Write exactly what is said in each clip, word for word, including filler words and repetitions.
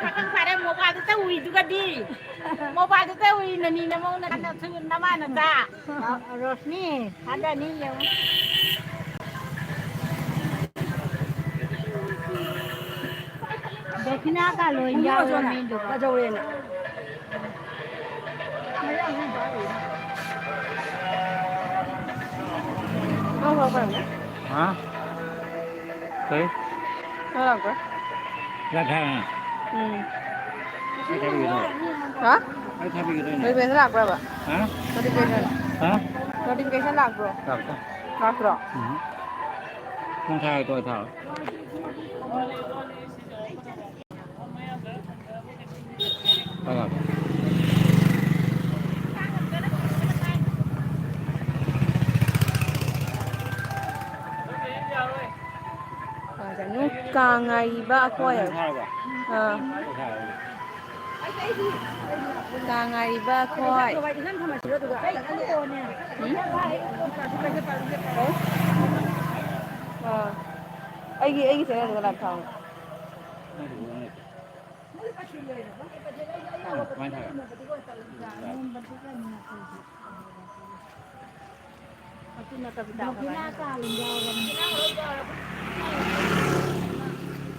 ꯄꯥꯈꯪ ꯐꯥꯔꯦ, ꯃꯣꯕꯥꯏꯜꯗ ꯇꯧꯔꯤꯗꯨꯒꯗꯤ꯫ ꯃꯣꯕꯥꯏꯜꯗ ꯇꯧꯔꯤ ꯅꯅꯤ ꯅꯃꯧꯅ ꯅꯅꯁꯨ ꯅꯃꯥ ꯅꯆꯥ꯫ ꯔꯣꯁꯅꯤ, ꯊꯥꯗꯅꯤ ꯌꯦꯡꯉꯨ꯫ ꯗꯈꯤꯅꯥ ꯀꯥ ꯂꯣꯏ ꯌꯥꯎꯔꯦ ꯃꯦꯟꯗꯨꯒ꯫ ꯐꯖꯧꯔꯦꯅ꯫ ꯍꯥ? ꯀꯩ? ꯅꯪ ꯂꯥꯛꯄ꯭ꯔꯥ? ꯆꯥꯛ ꯊꯥꯔꯛꯑꯣ꯫ ꯎꯝ꯫ ꯑꯩ ꯊꯥꯕꯤꯒꯦ ꯇꯧꯕ꯫ ꯍꯥ? ꯑꯩ ꯊꯥꯕꯤꯒꯦ ꯇꯧꯅꯦ꯫ Notification ꯂꯥꯛꯄ꯭ꯔꯕ? ꯍꯥ? Notification꯫ ꯍꯥ? Notification ꯂꯥꯛꯄ꯭ꯔꯣ? ꯂꯥꯛꯇꯦ꯫ ꯂꯥꯛꯇ꯭ꯔꯣ? ꯎꯝ꯫ ꯅꯪ ꯊꯥꯔꯛꯑꯣ, ꯊꯥꯔꯛꯑꯣ꯫ ꯊꯥꯔꯛꯑꯣ꯫ ꯀꯥꯡ ꯉꯥꯏꯔꯤꯕ ꯑꯩꯈꯣꯏ꯫ ꯅꯪ ꯊꯥꯔꯕ? ꯑꯥ꯫ ꯑꯩ ꯊꯥꯔꯕ? ꯀꯥꯡ ꯉꯥꯏꯔꯤꯕ ꯑꯩꯈꯣꯏ꯫ ꯎꯝ? ꯑꯥ꯫ ꯑꯩꯒꯤ, ꯑꯩꯒꯤ channelꯗꯨꯒ live ꯊꯥꯎ꯫ ꯀꯃꯥꯏꯅ ꯊꯥꯔꯛꯑꯣ?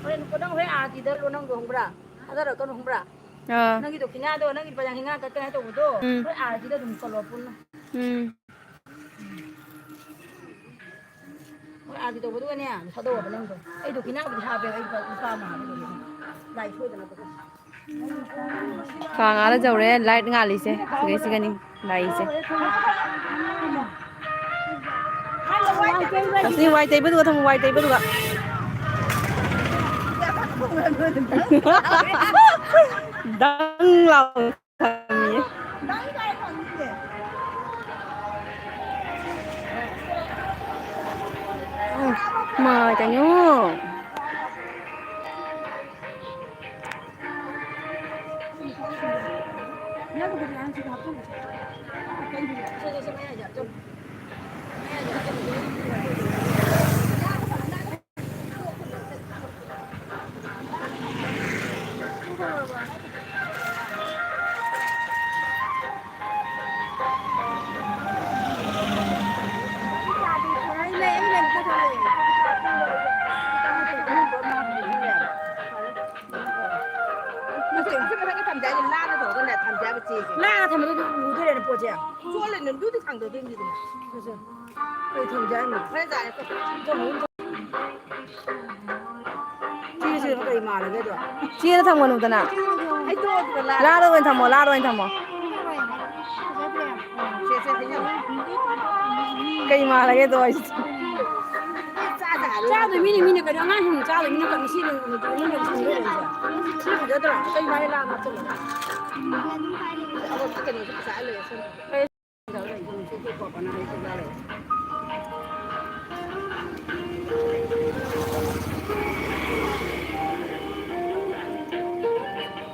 ꯍꯣꯔꯦꯟ ꯅꯪ ꯍꯣꯔꯦꯟ ꯑꯥꯔꯇꯤꯗ ꯅꯪꯗꯣ ꯈꯪꯕ꯭ꯔꯥ? ꯊꯥꯗꯔꯛꯀꯅꯨ ꯈꯪꯕ꯭ꯔꯥ? ꯑꯥ꯫ ꯅꯪꯒꯤ ꯗꯣꯈꯤꯅꯥꯗꯣ, ꯅꯪꯒꯤ ꯂꯨꯄꯥ ꯌꯥꯡꯈꯩ ꯉꯥ ꯀꯠꯀꯅꯤ ꯍꯥꯏ ꯇꯧꯕꯗꯣ, ꯎꯝ꯫ ꯍꯣꯏ ꯑꯥꯔꯇꯤꯗ ꯑꯗꯨꯝ ꯀꯠꯂꯣ ꯄꯨꯟꯅ꯫ ꯎꯝ꯫ ꯍꯣꯏ ꯑꯥꯔꯇꯤ ꯇꯧꯕꯗꯨꯒꯅꯦ, ꯊꯥꯗꯧꯑꯕ ꯅꯪꯗꯣ꯫ ꯑꯩ ꯗꯣꯈꯤꯅꯥꯕꯨꯗꯤ ꯍꯥꯞꯄꯦꯕ, ꯑꯩ ꯂꯨꯄꯥ, ꯂꯨꯄꯥ ꯑꯃ ꯍꯥꯞꯄꯦ꯫ ꯂꯥꯏ ꯁꯣꯏꯗꯅꯕ꯫ ꯀꯥꯡ ꯑꯥꯗ ꯌꯧꯔꯦ, light ꯉꯥꯜꯂꯤꯁꯦ꯫ ꯁꯤꯒꯩ ꯁꯤꯒꯅꯤ ꯂꯥꯛꯏꯁꯦ꯫ ꯑꯁꯤ ꯋꯥꯏ ꯇꯩꯕꯗꯨꯒ ꯊꯝꯃꯨ, ꯋꯥꯏ ꯇꯩꯕꯗꯨꯒ꯫ ꯗꯪ ꯂꯥꯎ ꯊꯝꯃꯤꯌꯦ꯫ ꯃꯥ ꯀꯩꯅꯣ꯫ ꯆꯦ, ꯁꯤ ꯃꯊꯛꯇ ꯊꯝꯖꯦ ꯍꯥꯏꯁꯦ ꯂꯥꯟꯅ ꯇꯧꯔꯒꯅꯦ ꯊꯝꯖꯦ ꯍꯥꯏꯕ ꯆꯦꯁꯦ꯫ ꯂꯥꯟꯅ ꯊꯝꯕꯗ ꯑꯗꯨꯝ ꯂꯨꯗꯣꯏꯔꯦꯅꯦ ꯄꯣꯠꯁꯦ꯫ ꯆꯣꯠꯂꯦ, ꯅꯪꯗꯨꯗꯤ ꯊꯥꯡꯗꯗꯣꯏꯅꯤꯗꯅ꯫ ꯁꯦ, ꯁꯦ꯫ ꯀꯩ ꯊꯝꯖꯦ ꯍꯥꯏꯅꯣ? ꯍꯣꯔꯦꯟ ꯆꯥꯔꯦ꯫ ꯆꯦꯁꯦ ꯀꯩ ꯃꯥꯜꯂꯒꯦ ꯑꯗꯣ? ꯆꯦꯗ ꯊꯝꯒꯅꯨꯗꯅ꯫ ꯍꯩꯗꯣꯛꯑꯣ ꯑꯗꯨꯒ ꯂꯥꯟꯅ꯫ ꯂꯥꯗ ꯑꯣꯏꯅ ꯊꯝꯃꯣ, ꯂꯥꯗ ꯑꯣꯏꯅ ꯊꯝꯃꯣ꯫ ꯁꯦ, ꯁꯦ, ꯁꯦ, ꯌꯦꯡꯉꯣ꯫ ꯀꯩ ꯃꯥꯜꯂꯒꯦ ꯑꯗꯣ ꯑꯩꯁꯦ? ꯆꯥꯗꯣꯏ ꯃꯤꯅ, ꯃꯤꯅ ꯀꯩꯅꯣ, ꯑꯉꯥꯡꯁꯤꯡꯅ ꯆꯥꯗꯣꯏ ꯃꯤꯅ ꯀꯩꯅꯣ, ꯁꯤ ꯅꯪ ꯁꯤ ꯐꯖꯗ꯭ꯔꯣ? ꯀꯩ ꯃꯥꯜꯂꯦ ꯂꯥ ꯍꯥꯞꯆꯤꯜꯂꯒ? ꯑꯩꯈꯣꯏ ꯀꯩꯅꯣꯁꯨ ꯄꯩꯁꯥ ꯂꯩꯔꯦ, ꯁꯣꯝꯗ꯫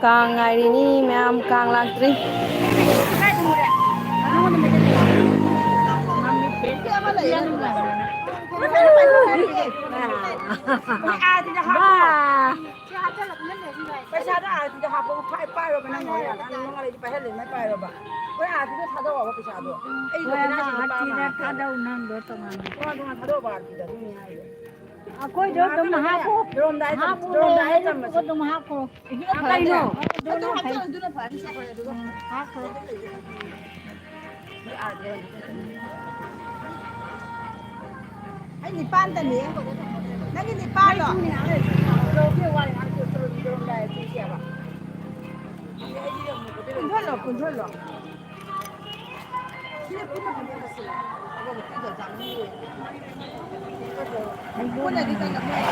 ꯀꯥꯡ ꯉꯥꯏꯔꯤꯅꯤ ꯃꯌꯥꯝ, ꯀꯥꯡ ꯂꯥꯛꯇ꯭ꯔꯤ꯫ ꯕꯥ꯫ ꯁꯤ ꯍꯥꯞꯆꯜꯂꯒ ꯅꯪ ꯂꯩꯔꯁꯨ ꯌꯥꯏ꯫ ꯄꯩꯁꯥꯗꯣ ꯑꯥꯔꯇꯤꯗ ꯍꯥꯞꯄꯒ ꯐꯥꯏ-, ꯄꯥꯏꯔꯣꯕ ꯅꯪ ꯍꯣꯔꯦꯟ꯫ ꯅꯪ ꯅꯨꯡꯉꯥꯏꯔꯗꯤ ꯄꯥꯏꯍꯜꯂꯦ, ꯅꯪ ꯄꯥꯏꯔꯣꯕ꯫ ꯍꯣꯔꯦꯟ ꯑꯥꯔꯇꯤꯗ ꯊꯥꯗꯧꯑꯣꯕ ꯄꯩꯁꯥꯗꯣ꯫ ꯑꯩ ꯍꯣꯏ, ꯂꯨꯈꯤꯅꯥ ꯑꯃ ꯁꯤꯡꯗ ꯄꯥꯏꯔꯣ ꯑꯥꯔꯇꯤꯗ ꯃꯥ ꯍꯥꯞꯄꯣ꯫ ꯊꯥꯗꯧ ꯅꯪꯗꯣ ꯇꯣꯉꯥꯟꯅ꯫ ꯇꯣꯉꯥꯟ ꯇꯣꯉꯥꯟ ꯊꯥꯗꯧꯑꯣꯕ ꯑꯥꯔꯇꯤꯗ, ꯑꯗꯨꯅꯤ ꯍꯥꯏꯁꯦ꯫ ꯑꯩꯈꯣꯏꯗꯣ ꯑꯗꯨꯝ ꯍꯥꯞꯄꯤꯔꯣꯅꯦ꯫ ꯍꯥꯞꯄꯣ꯫ ꯂꯣꯏꯔꯝꯗꯥꯏ ꯊꯝ-, ꯍꯥꯞꯄꯣ, ꯂꯣꯏꯔꯝꯗꯥꯏꯗ ꯂꯣꯏꯔꯦ, ꯊꯝꯃꯁꯤ꯫ ꯑꯗꯨꯝ ꯍꯥꯞꯄꯣ꯫ ꯑꯗꯨꯅ ꯑꯥ, ꯐꯔꯅꯤ꯫ ꯀꯩꯅꯣ? ꯑꯗꯨꯅ ꯑꯗꯨꯝ ꯐꯩ꯫ ꯍꯥꯞꯆꯜꯂꯣ, ꯑꯗꯨꯅ ꯐꯔꯅꯤ, ꯁꯦ ꯐꯔꯦ, ꯑꯗꯨꯒ꯫ ꯎꯝ, ꯍꯥꯞꯈ꯭ꯔꯣ꯫ ꯑꯩ ꯅꯤꯄꯥꯟꯗꯅꯦ꯫ ꯅꯪꯒꯤ ꯅꯤꯄꯥꯟꯂꯣ? ꯄꯨꯟꯊꯣꯜꯂꯣ, ꯄꯨꯟꯊꯣꯜꯂꯣ꯫ ꯁꯤꯅ ꯄꯨꯟꯅ ꯄꯨꯟꯊꯣꯜꯂꯁꯤ꯫ ꯄꯨꯟꯅꯗꯤ ꯀꯩꯅꯣ, ꯃꯣꯏ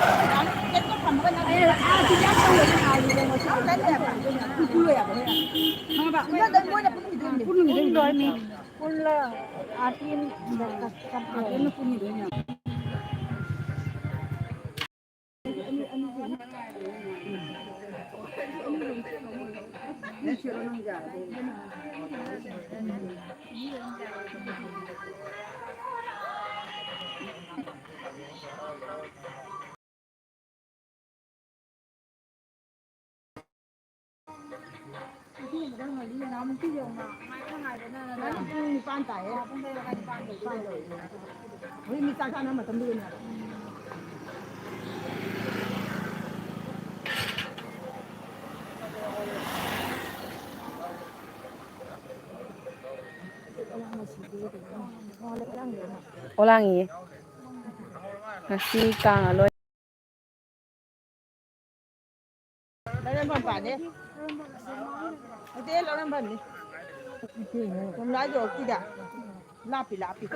ꯀꯦꯛꯇꯣ ꯊꯝꯃꯒ ꯅꯪ ꯑꯩ, ꯑꯥ, ꯁꯤꯗꯤ ꯌꯥꯝ ꯇꯧꯔꯦ꯫ ꯄꯨꯟꯊꯣꯜꯂꯣ ꯌꯥꯕ꯭ꯔꯣ? ꯈꯪꯉꯕ? ꯄꯨꯟꯊꯣꯜꯂꯣ, ꯃꯣꯏꯅ ꯄꯨꯟꯅ ꯄꯨꯟꯂꯣꯏ ꯃꯤ꯫ ꯄꯨꯜꯂ ꯑꯥꯔꯇꯤ ꯑꯃ ꯗꯔꯀꯥꯔ꯫ ꯑꯥꯔꯇꯤ ꯑꯃ ꯄꯨꯟꯈꯤꯗꯣꯏꯅꯦ꯫ ꯄꯨꯡ ꯅꯤꯄꯥꯟ ꯇꯥꯏꯌꯦ꯫ ꯍꯧꯖꯤꯛ ꯃꯤ ꯆꯥꯛ ꯆꯥꯅ ꯃꯇꯝꯗꯨ ꯑꯣꯏꯅ꯫ ꯑꯣꯂꯥꯡꯉꯤꯌꯦ꯫ ꯉꯁꯤ ꯀꯥꯡ ꯑꯂꯣꯏ꯫ ꯂꯧꯔꯝꯐꯝ ꯄꯥꯅꯤ꯫ ꯅꯠꯇꯦ, ꯂꯧꯔꯝꯐꯝꯅꯤ꯫ ꯀꯣꯝꯂꯥ ꯌꯣꯛꯄꯤꯗ꯫ ꯂꯥꯞꯄꯤ, ꯂꯥꯞꯄꯤ꯫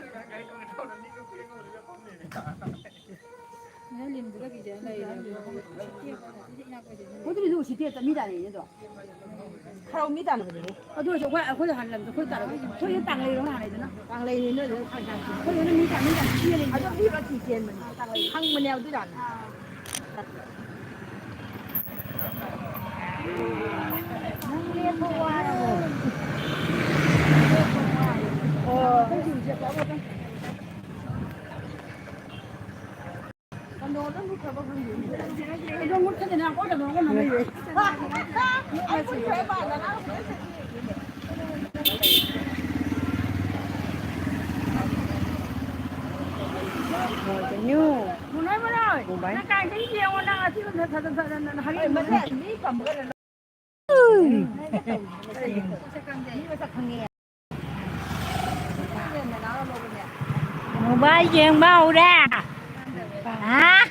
ꯈꯔ ꯃꯤ ꯇꯥꯟꯅꯕꯅꯦ꯫ ꯑꯗꯨ ꯑꯣꯏꯔꯁꯨ ꯑꯩꯈꯣꯏ, ꯑꯩꯈꯣꯏ ꯍꯥꯟꯅ ꯂꯝꯗ ꯑꯩꯈꯣꯏ ꯇꯥꯔꯛ-, ꯑꯩꯈꯣꯏ ꯍꯥꯟꯅ ꯂꯩꯔꯣ ꯍꯥꯟꯅ ꯂꯩꯗꯅ꯫ ꯀꯥꯡꯂꯩꯅꯤ ꯅꯣꯏꯗ ꯈꯪꯉꯦ꯫ ꯑꯩꯈꯣꯏ ꯍꯣꯏꯅ ꯃꯤ ꯇꯥꯟꯅ ꯌꯥꯝ ꯊꯤꯅ ꯂꯩ꯫ ꯑꯗꯣ ꯃꯤ ꯃꯊꯤ ꯆꯦꯟꯕꯅꯤ꯫ ꯈꯪꯕꯅꯦ ꯑꯗꯨ ꯌꯥꯝꯅ꯫ ꯅꯪ ꯂꯦꯞꯄ ꯋꯥꯔꯕꯣ? ꯑꯣ꯫ ꯎꯝ꯫ ꯃꯣꯕꯥꯏꯜ ꯌꯦꯡꯕ ꯍꯧꯔꯦ꯫ ꯍꯥ?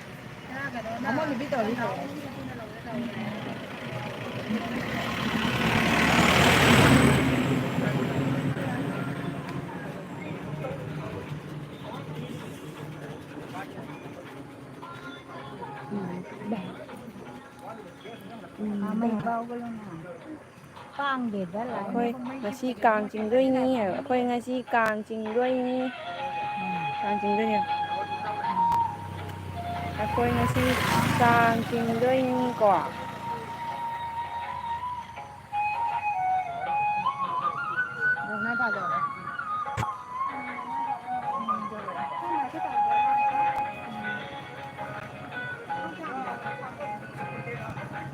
ꯑꯩꯈꯣꯏ ꯉꯁꯤ ꯀꯥꯡ ꯆꯤꯡꯗꯣꯏꯅꯤ꯫ ꯑꯩꯈꯣꯏ ꯉꯁꯤ ꯀꯥꯡ ꯆꯤꯡꯗꯣꯏꯅꯤ꯫ ꯀꯥꯡ ꯆꯤꯡꯗꯣꯏꯅꯤ꯫ ꯑꯩꯈꯣꯏ ꯉꯁꯤ ꯀꯥꯡ ꯆꯤꯡꯗꯣꯏꯅꯤꯀꯣ꯫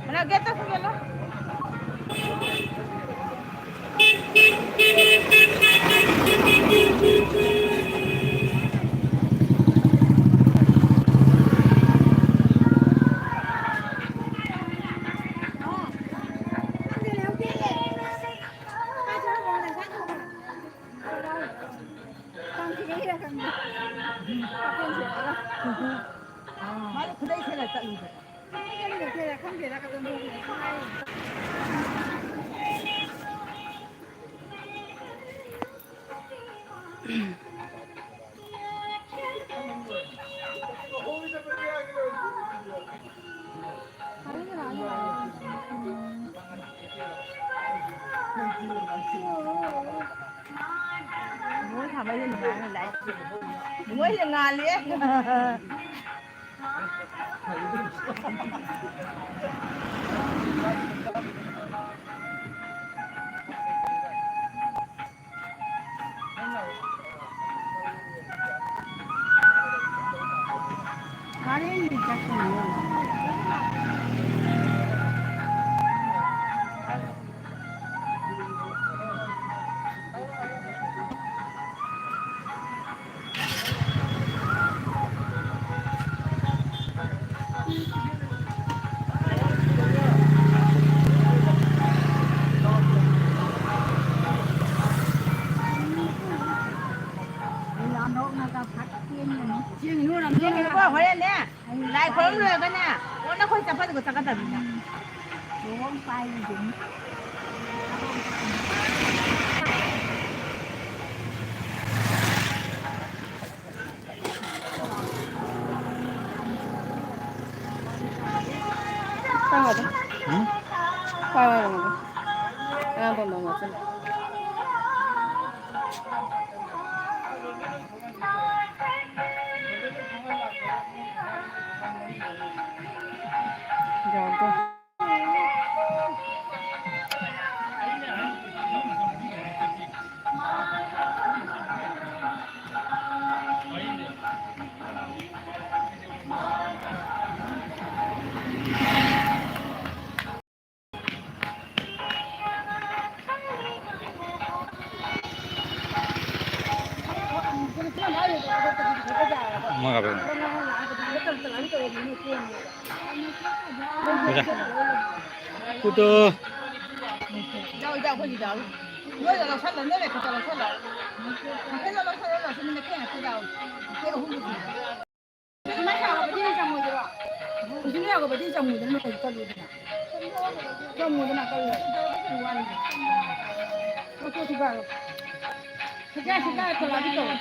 ꯃꯅꯥ ꯒꯦꯠꯇ ꯈꯨꯝꯖꯤꯜꯂꯣ꯫ ꯃꯥꯗꯤ ꯈꯨꯗꯩ ꯁꯦꯠꯂ ꯆꯠꯂꯤꯗꯣ꯫ ꯃꯣꯏ ꯊꯥꯕꯩꯗꯤ ꯅꯨꯡꯉꯥꯏꯔꯦ ꯂꯥꯏ꯫ ꯃꯣꯏꯁꯦ ꯉꯥꯜꯂꯦ꯫ ꯆꯦꯡ ꯌꯣꯜꯂꯝꯗꯣꯏꯅꯦ꯫ ꯍꯣꯔꯦꯟꯅꯦ꯫ ꯂꯥꯏ ꯈꯨꯔꯨꯝ ꯂꯣꯏꯔꯒꯅꯦ, ꯑꯣ, ꯅꯈꯣꯏ ꯆꯠꯄꯗꯨꯒ ꯆꯠꯀꯗꯕꯅꯤꯅ꯫ ꯂꯨꯍꯣꯡ ꯄꯥꯏꯔꯤꯗꯨꯅꯤ꯫ ꯇꯥꯗꯦ꯫ ꯎꯝ? ꯄꯥꯏ ꯄꯥꯏ ꯄꯥꯏ꯫ ꯑꯉꯥꯡ ꯄꯝꯕ ꯑꯃ ꯆꯠꯂꯦ꯫ ꯌꯥꯎꯗꯦ꯫ ꯐꯣꯇꯣ꯫ ꯌꯥꯎ, ꯌꯥꯎ, ꯑꯩꯈꯣꯏꯒꯤ ꯌꯥꯎ꯫ ꯅꯣꯏꯗ ꯂꯧꯁꯜꯂꯣ, ꯅꯣꯏ ꯂꯩꯈꯣꯝꯗ ꯂꯧꯁꯜꯂꯣ꯫ ꯅꯈꯣꯏꯗ ꯂꯧꯁꯜꯂꯣ, ꯂꯧꯁꯜꯂꯣ, ꯅꯈꯣꯏ ꯉꯥꯛꯇ ꯌꯥꯎ꯫ ꯅꯈꯣꯏ ꯑꯍꯨꯝꯗꯨꯁꯨ꯫ ꯌꯥꯎꯔꯕꯗꯤ ꯆꯪꯉꯨꯗꯅ ꯅꯣꯏ ꯆꯠꯂꯨꯗꯅ꯫ ꯆꯪꯉꯨꯗꯅ ꯀꯔꯤ? ꯂꯧꯊꯣꯛ ꯊꯨꯒꯥꯏꯔꯣ꯫ ꯊꯨꯒꯥꯏ, ꯊꯨꯒꯥꯏ, ꯀꯣꯂꯥꯗꯤ ꯇꯧꯔꯣ꯫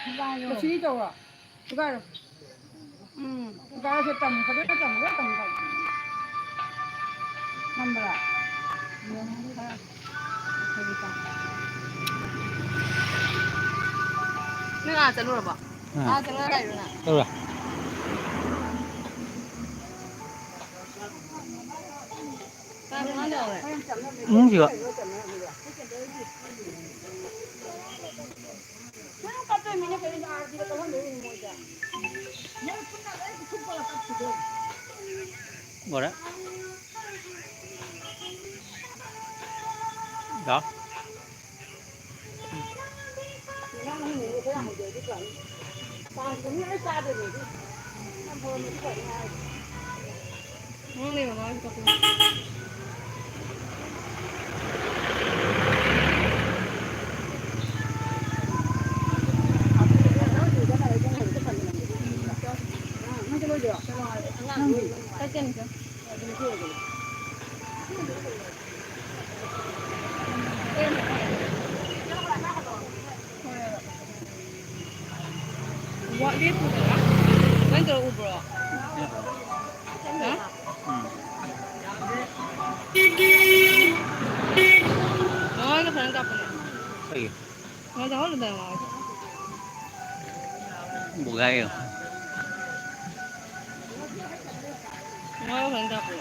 ꯀꯣꯆꯤꯗꯤ ꯇꯧꯔꯣ꯫ ꯊꯨꯒꯥꯏꯔꯣ꯫ ꯎꯝ꯫ ꯊꯨꯒꯥꯏꯔꯣ, ꯁꯦ ꯇꯝꯃꯨ, ꯐꯖꯅ ꯇꯝꯃꯨ, ꯂꯣꯏ ꯇꯝꯃꯨ, ꯇꯝꯃꯨ꯫ ꯉꯝꯕ꯭ꯔꯥ? ꯅꯪ ꯑꯥ ꯆꯠꯂꯨꯔꯕꯣ? ꯑꯥ꯫ ꯑꯥ ꯆꯠꯂꯨꯔ ꯂꯩꯔꯣ ꯅꯪ? ꯆꯠꯂꯨꯔꯦ꯫ ꯀꯅꯥ ꯀꯅꯥ ꯇꯧꯔꯦ? ꯏꯃꯨꯡꯁꯤꯒ꯫ ꯂꯣꯏꯔꯦ꯫ ꯂꯥꯎ꯫ ꯋꯥꯠꯂꯤ ꯄꯨꯗꯅ? ꯀꯃꯥꯏꯅ ꯇꯧꯔ ꯎꯕ꯭ꯔꯣ? ꯍꯥ? ꯎꯝ꯫ ꯃꯉꯥꯜꯒ ꯐꯖꯅ ꯀꯥꯞꯄꯅꯦ꯫ ꯀꯩꯒꯤ? ꯃꯉꯥꯜ ꯆꯪꯍꯜꯂꯨꯗꯅ ꯃꯉꯥꯜ꯫ ꯕꯨꯒꯥꯏꯌꯣ꯫ ꯃꯉꯥꯜꯒ ꯐꯖꯅ ꯀꯥꯞꯄꯣ꯫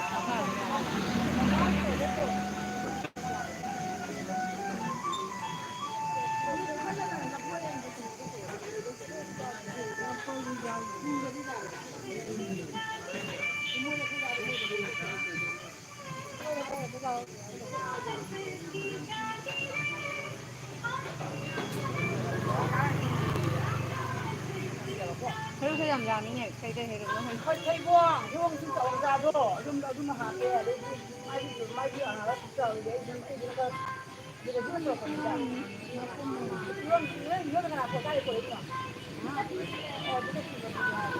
ꯍꯩꯔꯨꯛꯁꯦ ꯌꯥꯝ ꯌꯥꯝꯃꯤꯅꯦ꯫ ꯀꯩꯀꯩ ꯍꯩꯔꯨꯛꯅꯣ ꯈꯪꯗꯦ꯫ ꯑꯩꯈꯣꯏ ꯊꯩꯕꯣꯡ, ꯊꯩꯕꯣꯡ ꯁꯨꯝ ꯆꯥꯎ ꯆꯥꯗꯣ ꯑꯗꯨꯝ, ꯑꯗꯨꯝ ꯍꯥꯞꯄꯦ꯫ ꯑꯗꯩꯗꯤ ꯃꯥꯏꯗꯤ, ꯃꯥꯏꯗꯤ ꯍꯥꯟꯅ ꯆꯥꯎꯔꯤꯗꯤ ꯑꯩ ꯁꯨꯝ ꯊꯩꯕꯤꯔꯒ ꯑꯗꯨꯒ ꯌꯣꯠ ꯇꯧꯔꯛꯄꯅꯤꯗ꯫ ꯌꯣꯠ, ꯌꯣꯠ, ꯌꯣꯠ ꯀꯅꯥ ꯄꯣꯠ ꯀꯥꯏꯗ ꯄꯨꯔꯛꯏꯅꯣ? ꯑꯣ, ꯑꯗꯨꯒ ꯁꯤꯕꯗꯨꯗꯤ ꯍꯥꯏ꯫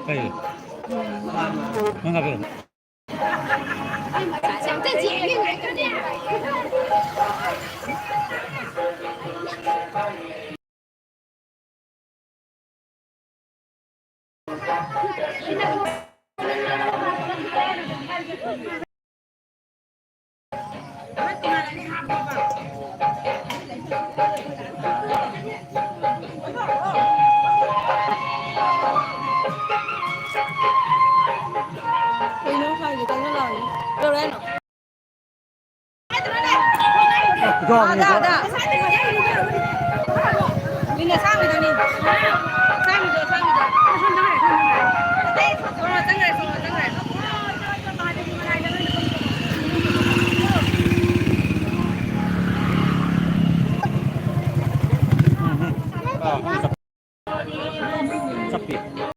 ꯀꯩ? ꯅꯪ ꯀꯥꯞꯄꯤꯔꯣ? ꯀꯩꯅꯣ ꯉꯁꯥꯏꯒꯤ ꯀꯟꯅ ꯂꯥꯎꯔꯤ꯫ ꯀꯩꯗꯧꯔꯦ ꯍꯥꯏꯅꯣ? ꯑꯗꯥ, ꯑꯗꯥ꯫ ꯃꯤꯅ ꯑꯁꯥꯡꯕꯤꯗꯨꯅꯤ꯫ ꯑꯁꯥꯡꯕꯤꯗꯣ, ꯑꯁꯥꯡꯕꯤꯗꯣ꯫ ꯁꯣꯝꯗ ꯆꯪꯈ꯭ꯔꯦ, ꯁꯣꯝꯗ ꯆꯪꯈ꯭ꯔꯦ꯫